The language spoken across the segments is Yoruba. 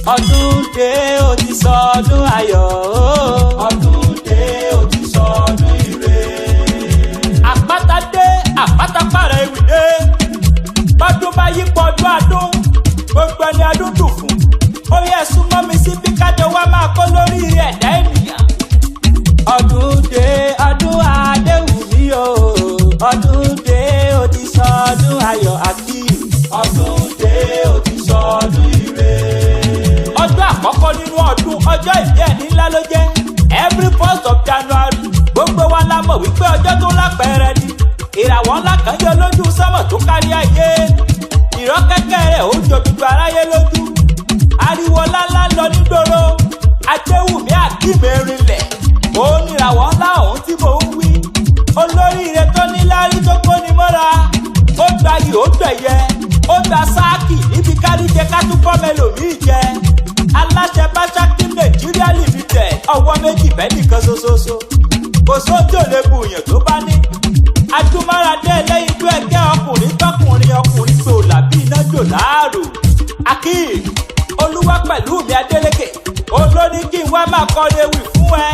Ọdún dé, ó ti sọ ọdún ayọ̀ o. Ọdún dé, ó ti sọ ọdún ire. Àpáta dé, àpáta pààrọ̀ ewì dé. Bọ́dún bá yípo, ọdún adún, gbogbo ẹni adún dùn fún. Ó yẹ súnmọ́ mi síbí, kájọ wá máa kó lórí ẹ̀dá ènìyàn. Ọdún dé, ọdún Adéwùmí o. Ọdún dé, ó ti sọ ọdún ayọ̀ àti. Ọdún dé, ó ti sọ ọdún ire. Ọjọ́ àkọ́kọ́ nínú ọdún, ọjọ́ ìbí ẹni ńlá ló jẹ́. Every 1st of January, gbogbo wa la mọ̀ wípé ọjọ́ tó lápẹẹrẹ ni. Ìràwọ̀ ńlá kan yọ lójú sánmọ̀ tó kárí ayé. Ìrọ́kẹ́kẹ́ rẹ̀ ó jọ gbogbo aráyé lójú. Ariwo ńláńlá lọ nígboro. Adéwùmí Àkímẹ́rinlẹ̀ òun nìràwọ̀ ńlá òun tí mò ń wí. Olóríire tó ní láárí, tó kóni mọ́ra, ó gbayì, ó gbẹ̀yẹ, ó gba sáàkì níbi káríjẹ ká tún fọ́ mẹlòmíì jẹ. Aláṣẹ Báṣákí Nàìjíríà Limited, ọwọ́ méjì bẹ́ẹ̀ nìkan ṣoṣoṣo, kò sóńtò lè bu èèyàn tó bá ní. Adúmáradé ẹlẹ́yin tó ẹgẹ́, ọkùnrin tọkùnrin, ọkùnrin tó làbí iná jò láàrò. Akeem Olúwa pẹ̀lú mi Adélékè olóní kí n wá máa kọrin ewì fún ẹ.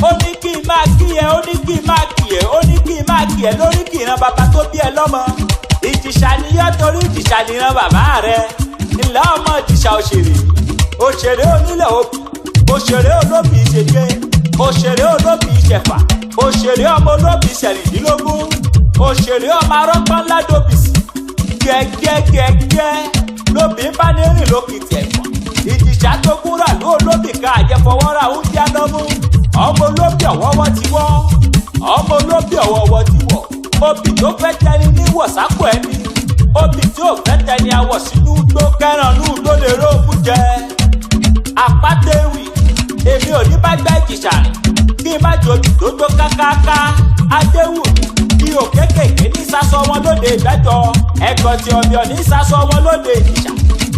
Ó ní kí n máa kí ẹ, ó ní kí n máa kí ẹ, ó ní kí n máa kí ẹ lórí kìran bàbá tó bí ẹ lọ́mọ. Ìjìṣà níyọ́, torí Ìjìṣà níran bàbá rẹ. Ńlá ọmọ Ìjìṣà, òṣèré, òṣèré onílẹ̀ òbí, òṣèré olóbì ìṣègbè, òṣèré olóbì ìṣẹ̀fà, òṣèré ọmọ olóbì ìṣẹ̀rìndínlógún, òṣèré ọmọ arọ́pọ́n ládòbìsì gẹ́gẹ́gẹ́gẹ́ lóbì ń bá ní rìn lókìtì ẹ̀fọ̀n. Ìjìṣà tó kúrà ló olóbì ká àjẹfọwọ́ra oúnjẹ lọ́mú. Ọmọ olóbì ọ̀wọ́wọ́ ti wọ́, ọmọ olóbì ọ̀wọ́wọ́ ti wọ̀. Obì tó fẹ́ tẹni ní wọ̀sápò ẹni, obì tí ò fẹ́ tẹni awọ̀ sínú gbó kẹrànú ló lè rógùn jẹ. Àpátéwì, èmi ò ní bá gbá Ìjìṣà rìn kí n má jòjì tó tó kákáká. Adéwùmí, ihò kékèké ní sasọ wọn lóde Ìgbẹ́jọ, ẹ̀gọ́ tí ọbẹ̀ ní sasọ wọn lóde Ìjìṣà.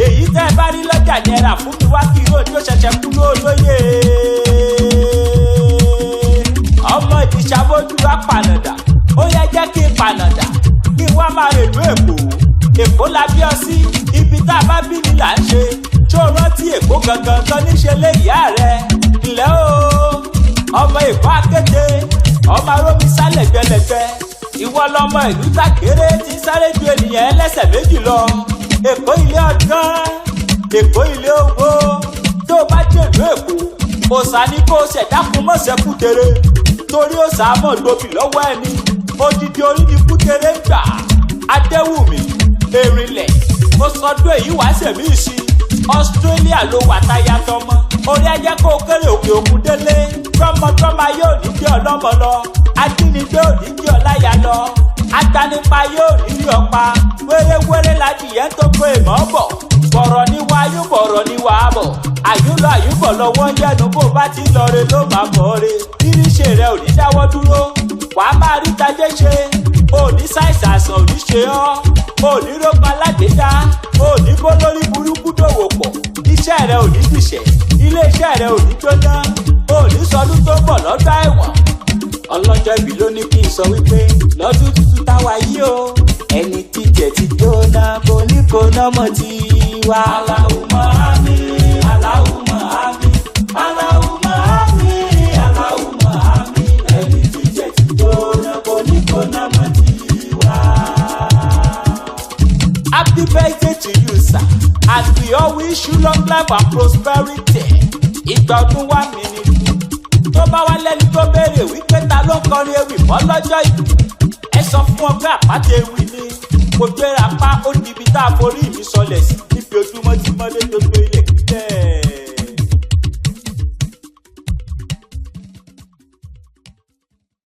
Èyí tẹ́ ẹ bá rí lọ́jà ní ẹ rà fún mi wá kí irú òjò ṣẹ̀ṣẹ̀ kú lóye. Ọmọ Ìjìṣà bójú wa pànàdà, ó yẹ jẹ́ kí n pànàdà, kí n wá máa rèlú Èkó. Èkó la bí ọ sí, ibi tá a bá bí ni là ń ṣe. Tó rántí Èkó gangan tán níṣe lé ìyá rẹ? Ńlẹ́ o, ọmọ Èkó akéde, ọmọ arómisá lẹ́gbẹ̀lẹ́gbẹ̀. Ìwọ lọmọ ìlú tàkéré tí ń sáré ju ènìyàn ẹlẹ́sẹ̀ méjì lọ. Èkó ilé ọdán, Èkó ilé owó. Tó o bá dèlú Èkó, òòsà ni kó o ṣẹ̀dá fún mọ̀ṣẹ́ kútere, torí òòsà mọ̀ lóbì lọ́wọ́ ẹni. Odidi orí ni kútere ń gbà. Adéwùmí Erinlẹ̀, ó sọdún èyí wá sẹ̀mí sí. Australia ló wà táyà tọmọ. Orí ajá kó o kéré òkè òkun délé. Tọmọtọmọ yóò ní bí ọlọ́mọ lọ, ajínigbé ò ní bí ọláyà lọ, agbanipa yóò ní bí ọpa. Wéréwéré ládìyẹ tó kó èèmọ̀ bọ̀. Bọ̀rọ̀ ní wáyú, bọ̀rọ̀ ní wàá bọ̀. Àyúlọ àyúbọ̀ lọ́wọ́ yẹnu. Bó bá ti lọ re ló máa bọ̀ re. Ríríṣe rẹ ò ní dáwọ́ dúró, wàá máa rí tajé ṣe. Ò ní ṣàìsàn, àìsàn ò ní ṣe ọ́. Ò ní rópa alágbèédá, ò ní bó lórí burúkú dòwò pọ̀. Iṣẹ́ rẹ ò ní dìṣẹ́, iléeṣẹ́ rẹ ò ní jóná. Ò ní sọdún tó ń bọ̀ lọ́dọ̀ ẹ̀wọ̀n. Ọlọ́jọ́ ìbí ló ní kí n sọ wípé lọ́dún tuntun táwa yìí o, ẹni tíjẹ̀ ti jóná kò ní kó nọ́mọ̀ tí wá. Allahumma àmín, Allahumma àmín, Allahumma àmín, Allahumma àmín. Ẹni tíjẹ̀ ti jóná kò ní kó nọ́mọ̀ tí wá. Happy birthday to you, sir, and we all wish you long life and prosperity. Ìgbà ọdún wa mi ni. Tó bá wá lẹ́ni tó béèrè wípé ta ló ń kọrin ewì mọ́ lọ́jọ́ yìí, ẹ sọ fún wọn pé àpáta ewì ni. Mo gbéra pa, ó di ibi tá a forí mi sọlẹ̀ sí, níbi ojúmọ́ tí mọ́lé gbogbo ilẹ̀ kíkẹ́.